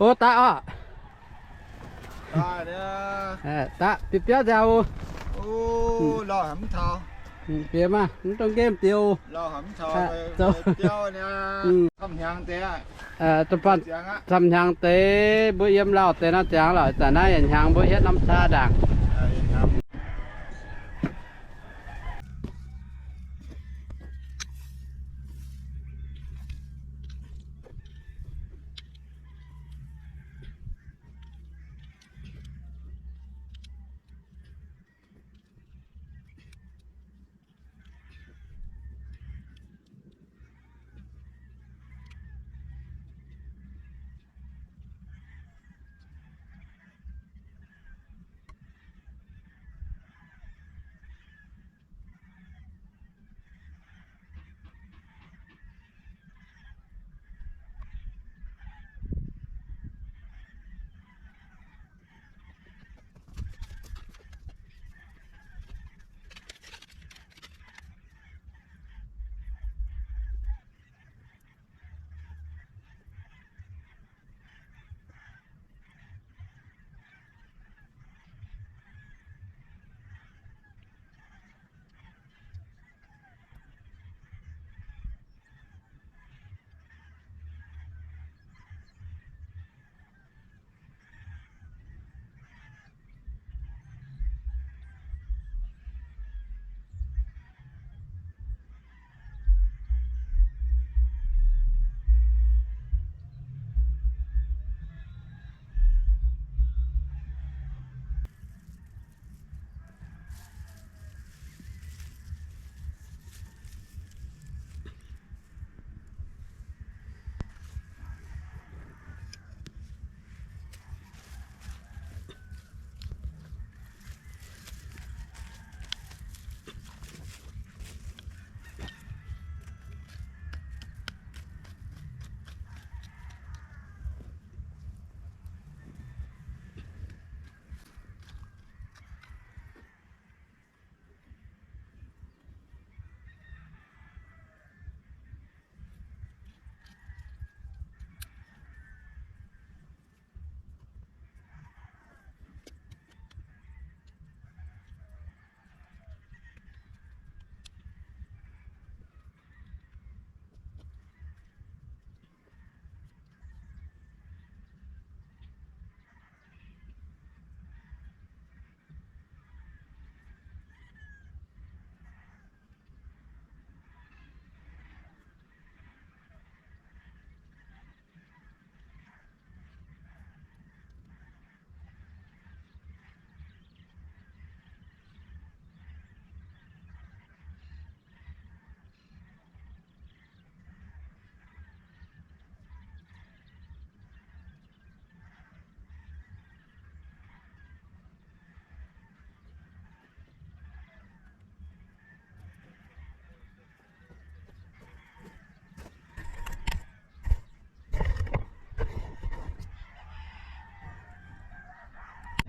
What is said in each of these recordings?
Ov, daqv oc. Daqv, biauv biauv nziaaux oc. Bieqc maah, mv dongh nqemh diex oc. Zoux, camv hnyangx deix mbuo yiem lauh deix nor ziangx lorqc, zanc naaiv yietc hnyangx mbuo hietv norm caa ndaangc.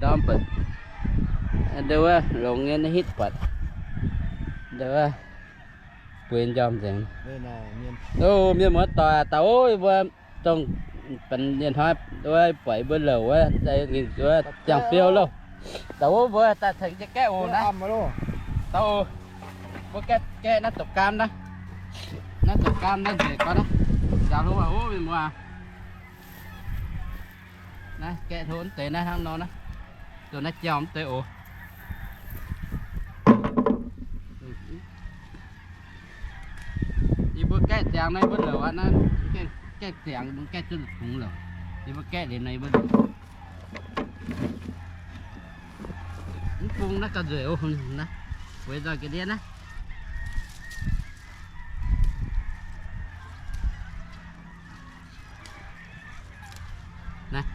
Ndorm buatc, ndau wuov longx nyei naaiv hitv buatc, ndau wuov bueix njormh nzengc. O, mienh muoz-doic, da'o mbuo dongh benx yietc hnoi wuov buatc mbuo louc wuov, wuov ziangh fiou loh. Da'o mbuo daaih tengx jienv gaeqv oc naaiv. Da'o mbuo gaeqv, gaeqv naaiv dopc gaam naaiv. Naaiv dopc gaam naaiv nzengc gorn naaiv. Nziaaux hlo aqv, o, mienh muoz. Naaiv gaeqv hlo mv deix naaiv hnangv nor naaiv. Zoux naaiv jauh mv deix oc. Yie mbuo gaeqv ziangx naaiv mbuo louc aqv naaiv. Gaeqv ziangx mbuo gaeqv zuqc kungx louc. Yie mbuo gaeqv liuz naaiv mbuo louc. Mv bung naaiv gauh nzueic oc. Naaiv, weic nzoih ga'ndiev naaiv. Naaiv.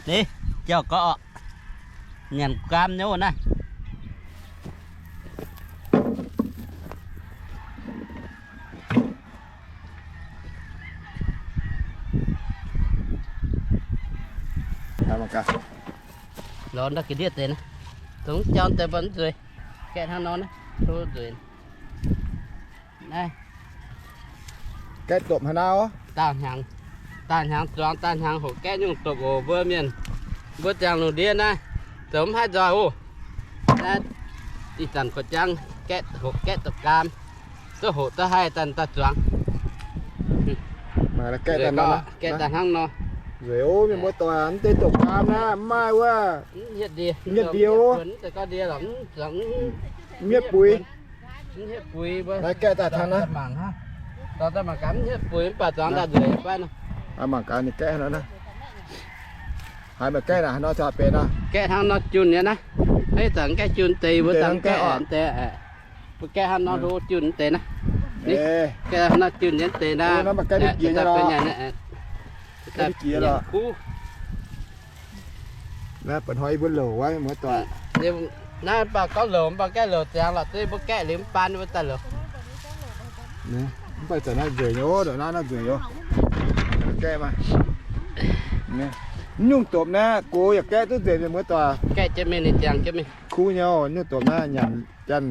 Deix, jauh gorqv orqc. Nyanc gaam nyei naaiv. Lorz ndau ga'ndiev deix naaiv, dongh jauv deix mbuo mv nzueic. Gaeqv hnangv nor naaiv, tov nzueic. Naaiv gaeqv dopc haaix nor? Daaih hnyangx, daaih hnyangx zuangx, daaih hnyangx hoqc gaeqv nyungc dopc oc. Mbuo mienh, mbuo ziangh lungh ndiev naaiv zoux mv haih nzoih oc. Naaiv ih zanc korv-jangv gaeqv hoqc gaeqv dopc gaam, duqv hoqc duqv haih daaih daaih zuangx. Gaeqv daaih hnangv nor. Nzueic oc mienh muoz-doic, mv deix dopc gaam naaiv mv maaih wuov, hietv ndie oc. Mv hietv buix. Naaiv gaeqv daaih hnangv naaiv. Mangc gaax ninh gaeqv nor naaiv. Haiz meih gaeqv naaic haaix nor caux benx nor. Gaeqv hnangv nor junh nyei naaiv. Ih zanc gaeqv junh deix, mbuo dangh gaeqv deix. Mbuo gaeqv hnangv nor hlo junh deix naaiv. Gaeqv hnangv nor junh nyei deix naaiv. Naaiv baac hnoi yie mbuo louc wuov muoz-doic. Naaiv mv baac gorngv louc, mv baac gaeqv louc ziangx lorqc, zuov yie mbuo gaeqv liuz mv baan yie mbuo daaih louc. Mv baac zanc naaiv nzueic nyei oc, ndongc naaiv naaiv nzueic oc. Gaeqv maah. Mv nyungc dopc naaiv gox yaac gaeqv duqv nzengc mienh muoz-doic. Gaeqv jienv mingh ninh ziangx jienv mingh. Kuv nyei oc, nyungc dopc naaiv nyanc janx,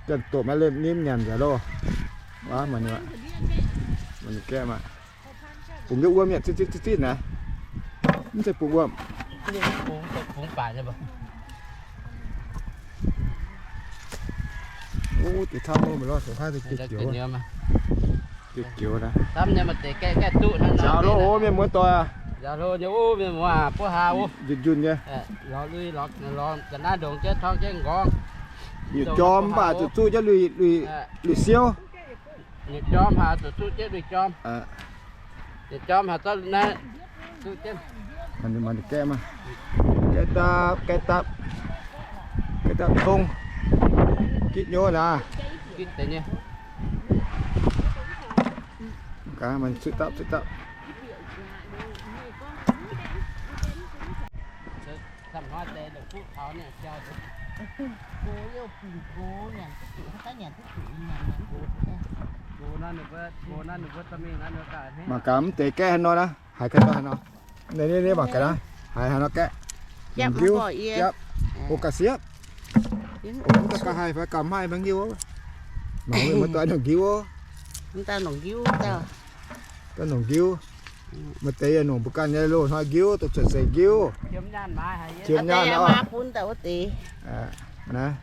janx dopc naaiv lemh nimv nyanc nzengc loh. Waav, mangc ninh gaeqv maah. Bungx jienv wuom yaac zitv zitv zitv zitv naaiv. Mv zeiz bungx wuom. Ov, deix camv mv lorz, jiu jiuv naaiv. Njaaux hlo ov mienh muoz-doic. Njunh njunh nyei. Nyutc jorm mv baac zuqc zuqv jienv lui siouv. Gaeqv dapv, gaeqv dapv, gaeqv dapv tong. Gitv nyei naaiv. Gaax, mangc cuotv dapv, cuotv dapv. Mangc gaax mv deix gaeqv haaix nor naaiv, haiz ga'ndiev haaix nor. Ninh, ninh, ninh mangc gaax naaiv, haiz haaix nor gaeqv. Njiuv, jiapv, o ga'siepv. Mv daaih ga'haiz fai ga'maiv maiv njiuv. Mangc mienh muoz-doic nongc njiuv. Daaih nongc njiuv. Maaih deix yaac nongc mbuo ganh nyei loz-hnoi njiuv, dongh cuotv seix njiuv. Qiemx nyaanh oc. Naaiv,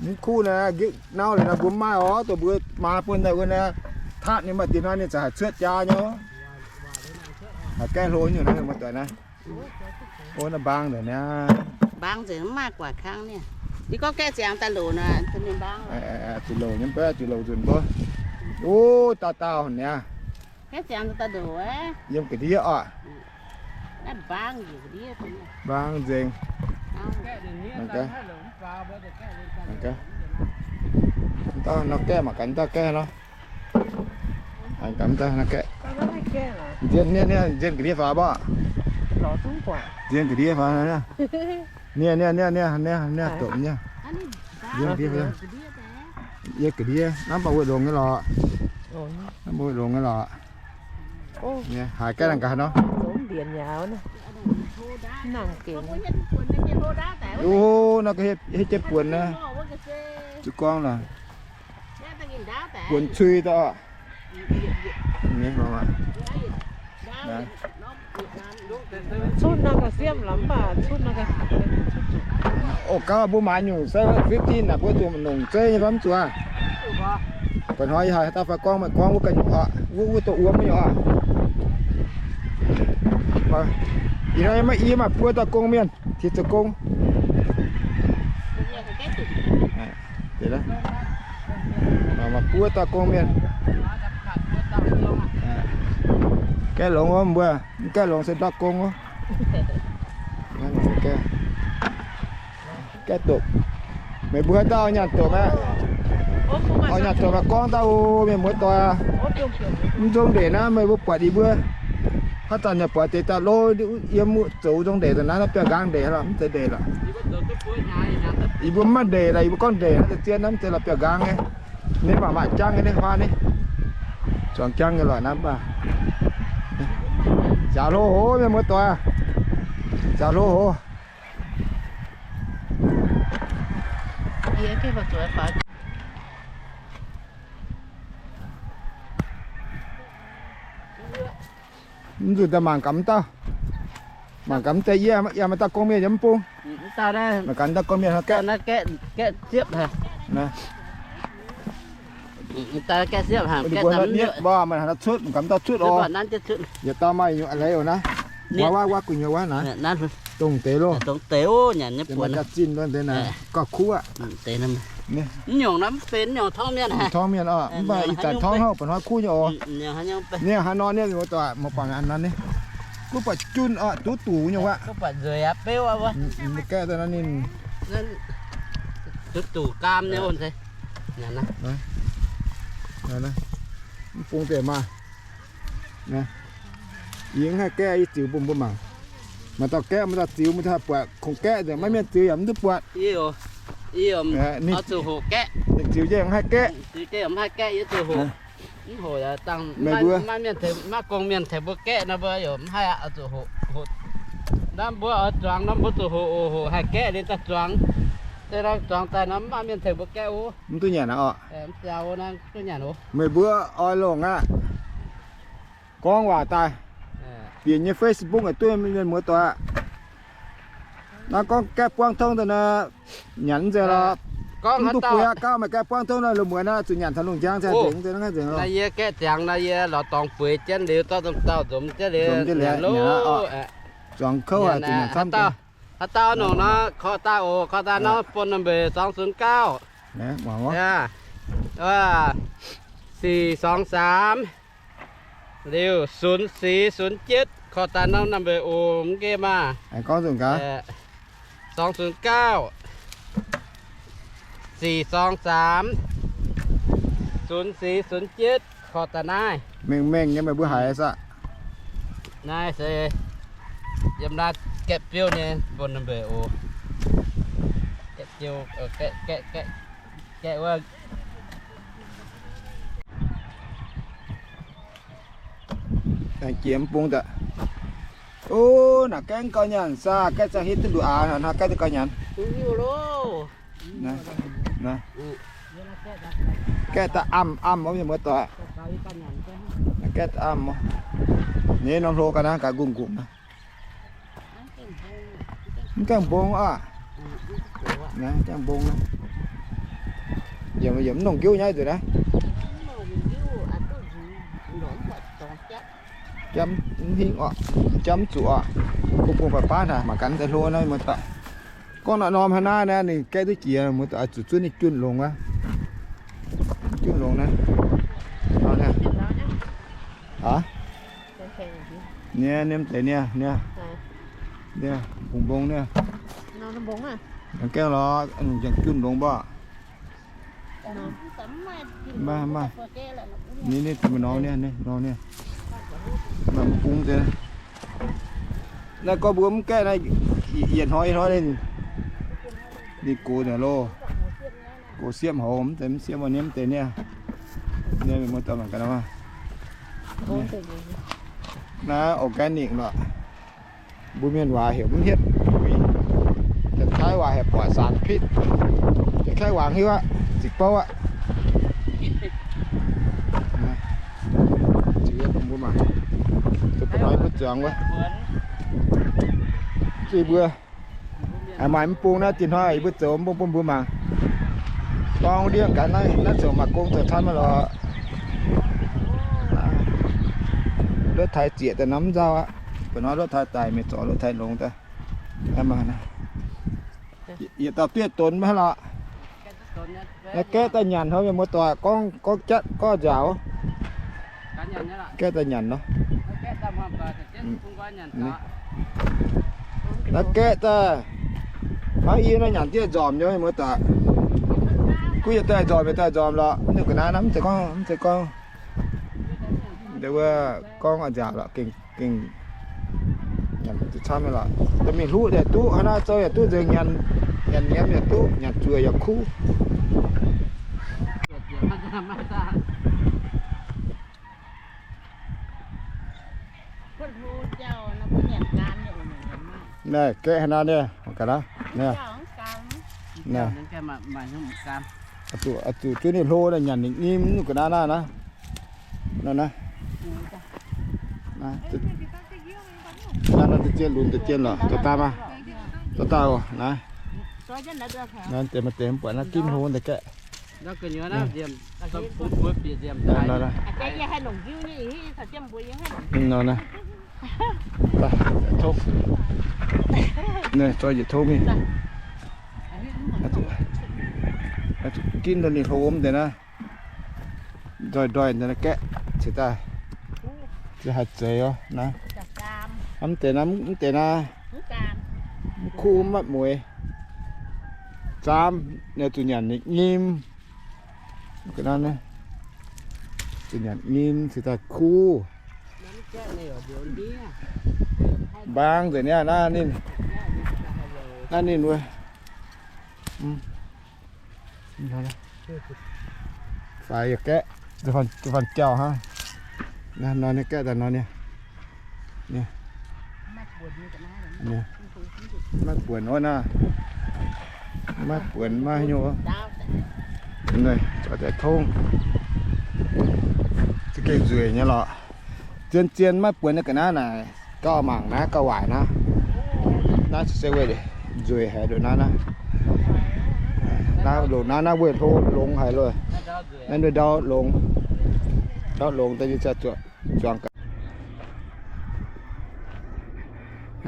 mv kuv naaiv, njiuv nauv liuz naaiv mbuo mv maaih oc, dongh mbuo maa bun daaih wuov naaiv, tatv ninh maaih diex hnoi ninh za'gengh haih cuotv jaa nyei. Haiz gaeqv hlo nyungc naaiv, muoz-doic naaiv. Ov, naaiv mbaang nzengc naaiv. Mbaang nzengc mv maaih guaax kangv niaa. Yie gorngv gaeqv ziangx daaih louc naaic, zuqc louc nyei mbuo, zuqc louc nzunc mbuo. Ov, dauh dauh niaa. Gaeqv ziangx daaih louc aqv. Yiem ga'ndiev oc. Mbaang nzengc. Dauh nor gaeqv mangc gaax, dauh gaeqv nor. Mangc gaax, dauh nor gaeqv. Nzien, nzien ga'ndiev faaux mbuo. Nzien ga'ndiev faaux. Niaa, niaa, niaa, niaa, niaa, dopc niaa. Yie ga'ndiev, naaiv mv baac wuov longx nyei lorqc. Naaiv mbuo longx nyei lorqc. Haiz gaeqv nangc gaax nor. Ov, naaiv ga'hietv, hietv jienv buonc naaiv. Zuqc gorngv lorqc. Buonc cui daaih. Cuotv naaiv ga'siepv lorqc, mv baac cuotv naaiv ga'siepv. Ov, gauh mbuo maaiz nyungc fifteen naaic, mbuo zuqc nongc zeiv nyei fai mv zuqc aqv? Baac hnoi yie haiz dauh fai gorngv, meih gorngv wuov ga'nyungc oc, wuov, wuov dongh wuom nyei oc. Ih hnoi maiv yiem aqv, buo dauh gong mienh, tengx zoux gong. Maaih buo dauh gong mienh. Gaeqv longx wuov mbuo, mv gaeqv longx se ndortv gong wuov. Gaeqv dopc. Meih mbuo haaix dauh nyaanh dopc aqv? Oix nyaanh dopc aqv, gorngv daaih oc, mienh muoz-doic aac. Mv nzong ndeic naaiv meih mbuo buatc yie mbuo. Haaix zanc yaac buatc deix daaih lov yiem zoux nzong ndeic daaih naaiv, naaiv biauv-nqaang ndeic lorqc, mv zeiz ndeic lorqc. Yie mbuo mv maaih ndeic lorqc, yie mbuo gorngv ndeic naaiv daaih zien naaiv, mv zeiz lorqc biauv-nqaang nyei. Ninh mangc maaih jangv nyei, ninh huaav ninh. Zuangx jangv nyei lorqc naaiv mv baac. Njaaux hlo hov mienh muoz-doic aac. Jaax hlo hoc. Mv nzunc daaih mangc gaax mv dauh, mangc gaax mv deix yie, yie maaih dauh gorngv mienh yiem mv bung. Mangc gaax dauh gorngv mienh haaix gaeqv. Mbuo mbuo haaix dauh cuotv, mangc gaax mv dauh cuotv oc. Yietc dauh maaih nyei leiz oc naaiv. Wuov, wuov, wuov gu'nyuoz wuov naaiv. Dongh deix loh. Maaih jaax-zinh deix naaiv gauh kuv aqv. Mv nyungc naaiv mv benx nyungc torngv mienh, torngv mienh oc. Mv baac ih zanc torngv hnangv ba'hnoi kuv nyei oc. Ninh haaix nor ninh mbuo doic, mbuo buatc an nor ninh, duqv buatc junh oc, duqv duqv nyei wuov. Mbuo gaeqv daaih nor ninh duqv duqv gaam nyei. Mv bung deix maah. Yie mv haih gaeqv, yie ziux bun mbuo mangc. Maaih dauh gaeqv, maaih dauh ziux, maaih dauh buatc kungx gaeqv nzengc, maiv mienh ziux yaac mv duqv buatc. Ninh ziux jienv mv haih gaeqv. Meih mbuo maiv gong mienh tengx mbuo gaeqv nor, mbuo yaac mv haih aqv. Naaiv mbuo oix zuangx nor, mbuo zuqc hoqc, hoqc haih gaeqv liuz daaih zuangx. Se nor zuangx daaih nor, mv maaih mienh tengx mbuo gaeqv oc. Mv duqv nyanc aqv oc. Meih mbuo oix longc aqv. Gorngv waac daaih, bieqc nyei Facebook aqv, duqv mienh muoz doic aqv. Naaiv gorngv gaeqv buangv tongv daaih nor, nyanc mv nzengc lorqc. Mv duqv bueix aqv. Gauh maaih gaeqv buangv tongv nor, lungh muonz naaiv zuqc nyanc taux lungh njang ziangh nzengc, nzengc naaiv nzengc lorqc. Naaiv yie gaeqv ziangx naaiv, yie lorz dorngx bueix jienv liuz, zorqv domh dauh nzomz jienv liuz, nyanc loh. Zuangx kouv haic, zuqc nyanc camv. Haaix dauh nongc nor, korv daaih oc. Korv daaih nor, phone number สองศูนย์เก้า สี่สองสาม liuz ศูนย์สี่ศูนย์เจ็ด korv daaih norm number oc, mv nqemh maah. สองศูนย์เก้า สี่สองสาม ศูนย์สี่ศูนย์เจ็ด korv daaih naaiv. Mengh mengh nyei meih mbuo haiz saah? Naaiv se yiem naaiv gaeqv biouv nyei phone number oc. Gaeqv biouv, gaeqv wuov. Aengx jiex mv bung daaih. O, naaic gaeqv gauh nyanc saah, gaeqv ziangh hitv duqv nduqc aax, hnangv gaeqv duqv gauh nyanc. Gaeqv daaih amh amh wuov, mienh muoz doic. Gaeqv daaih amh. Nyei norm hlo ga'naaiv gaax nqumh nqumh naaiv. Mv gaengh mbong aqv. Mv gaengh mbong naaiv. Yiem, yiem mv nongc nqiuv nyei nzuqc naaiv. Jamv mv hingv oc, jamv mv zuqc oc. Bung bung baac baav naaic, mangc gaax deix hlo naaiv muoz-doic. Gorngv naaiv norm hnangv naaiv naaiv, ninh gaeqv duqv jiex, muoz-doic, zuqc zuov ninh junh longx aqv. Junh longx naaiv. Aav, nie, nie deix nie, nie, nie, bungx mbong nie. Gaengh lorz, junh longx mbuo. Maaih, maaih. Ni, ni, norm nie, ni, norm nie. Maaih mv bung deix. Naaiv gorngv mbuo mv gaeqv naaiv, yietc hnoi hnoi ninh, ninh gox nzengc loh. Gox siepv houx, mv zeiz mv siepv, mv nie mv deix nie. Nie mienh muoz-doic mangc gaax naaiv. Naaiv organic lorqc. Mbuo mienh waac heuc mv hietv muic. Janx-Taiv waac heuc ปลอดสารพิษ. Janx-Kaeqv waac hiuv aqv, zitc bouv aqv. Ziux dongh mbuo mangc. Zuqc ba'hnoi mbuo zuangx wuov. Zuqc mbuo maaih mv bung naaiv, dinh hnoi yie mbuo zoux mv bung bun mbuo mangc. Dorng ndiev gaax naaiv, naaiv zoux mangc gong zoux camv lorqc. Luotv taaix zieqc daaih norm mv nzauh aqv. Ba'hnoi luotv taaix daic, mingh zorc luotv taaix longx daaih. Yietc dauh diev donx maiv lorqc. Naaiv gaeqv daaih nyanc hnoi, mienh muoz-doic, gorngv, gorngv jatv gorngv nziaaux. Gaeqv daaih nyanc nor. Naaiv gaeqv daaih, hnangv yie naaiv nyanc diev nzormc nyei, mienh muoz-doic. Kuv yietc daaih nzormc, yietc daaih nzormc lorqc. Mv zeiz ga'naaiv naaiv, mv zeiz gorngv, mv zeiz gorngv. Ndau wuov gorngv nziaaux lorqc, gengh, gengh nyanc duqv camv nyei lorqc. Da'mingh hluqv yaac duqv, hnangv naaiv zoux yaac duqv nzengc, nyanc, nyanc nyiemz yaac duqv, nyanc zuoqc yaac kuv. Kuv hlo jauv nor, mbuo nyanc nqaam nyei oc. Naaiv gaeqv haaix naaiv nyei, ga'naaiv naaiv. Naaiv, zuqc, zuqc zuov ninh hlo naaiv nyanc ninh nyim nyungc ga'naaiv naaiv naaiv. Naaiv, naaiv, naaiv deix jien lunx deix jien lorqc, dorh daaih maah. Dorh daaih oc, naaiv. Naaiv deix maaih deix mv buatc naaiv ginv hlo deix gaeqv. Nor, nor. Tov. Naaiv zoi njiec tov mingh. Ginv daaih ninh hlo mv deix naaiv. Nzoih ndoih daaih naaiv gaeqv cingx daaih. Ziouc haih zeix oc naaiv. Mv deix naaiv, mv deix naaiv, mv kuv maiv mueiz. Zaamv naaiv zuqc nyanc nyim. Zuqc nyanc nyim cingx daaih kuv. Mbaang nzengc niaa, naaiv ninh, naaiv ninh wuov. Faix yaac gaeqv, faanh jauh hnangv. Nor nyei gaeqv daaih nor nyei. Maiv buonc wuov naaiv. Maiv buonc maiv nyei. Zoi daaih tongv. Za'gengh nzueic nyei lorqc. Zien zien maiv buonc nyei ga'naaiv naaic, gauh mangc naaiv gauh waaic naaiv. Naaiv se weih nzueic haic nduqc naaiv naaiv. Naaiv longc naaiv, naaiv weih hlo longx haic loh. Naaiv ndau longx, ndau longx daaih yie ziouc zuangx gaax.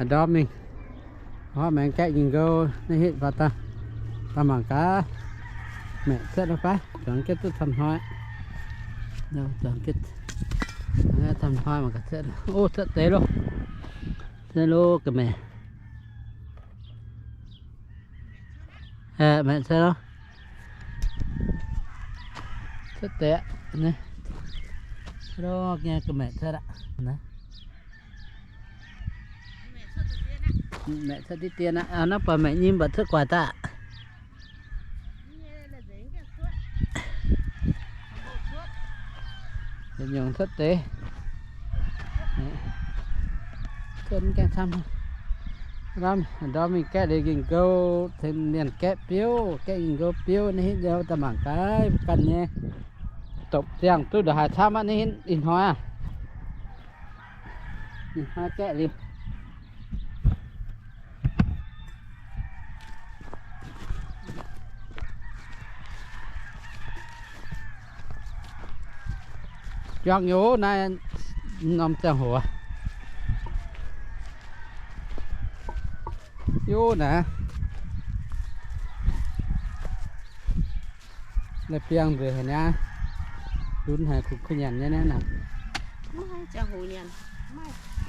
Ndorm mingh, horpc maengx gaeqv nyei nqou naaiv hitv faaux daaih, daaih mangc gaax. Maeqc cuotv fai, zuangx jienv duqv camv hnoi. Zuangx jienv camv hnoi mangc gaax cuotv. O, cuotv deix loh. Cuotv loh ga'maeqc. Maeqc cuotv loh. Cuotv deix aqv. Loh nyei ga'maeqc cuotv aqv. Maeqc cuotv diqv dien aqv. Naaiv buatc maeqc nyim buatc cuotv guaax daaih. Nyungc cuotv deix. Cuotv mv gaengh camv. Ndorm mingh gaeqv liuz ging nqou, tengx mienh gaeqv biouv, gaeqv ging nqou biouv, naaiv hitv nzou daaih mangc gaax ganh nyei. Dopc ziangh duqv ndongc haaix camv aqv, naaiv hitv ih hnoi aqv. Ih hnoi gaeqv liuz. Juangc nyei naaiv norm ziangh hoc. Yov naaiv. Naaiv biangh nzueic haic niaa. Lunx haic, kuv kuv nyanc nyei naaiv naaic.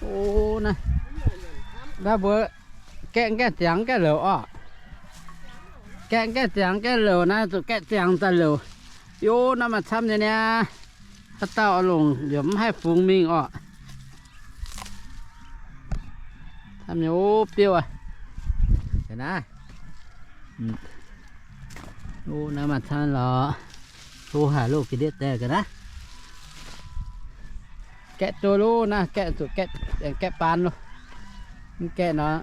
O, naaiv, naaiv mbuo gaeqv gaeqv ziangx gaeqv louc orqc. Gaeqv gaeqv ziangx gaeqv louc naaiv, zuqc gaeqv ziangx daaih louc. Yov, naaiv maaih camv nyei niaa. Haaix dauh oix longc liemh mv haih fungx mingh orqc. Camv nyei o, biouv aac. Naaiv, o, naaiv maaih camv lorqc. Hlo haic loh, ga'ndiev deix ga'naaiv. Gaeqv duqv loh naaiv, gaeqv zuqc gaeqv, gaeqv baan loh. Mv gaeqv nor,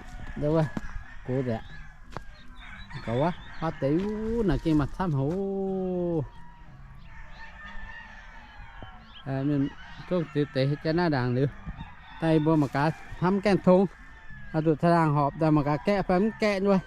gox nzengc. Gaux wuov, huaav deix wuov naaic gengh maaih camv haic. Mienh zungv ziux deix jaa naaiv ndaangc liuz, daaih mbuo mangc gaax hnamv gaengh tong. Oix zuqc caangh laangh horpc daaih mangc gaax gaeqv fai mv gaeqv wuov.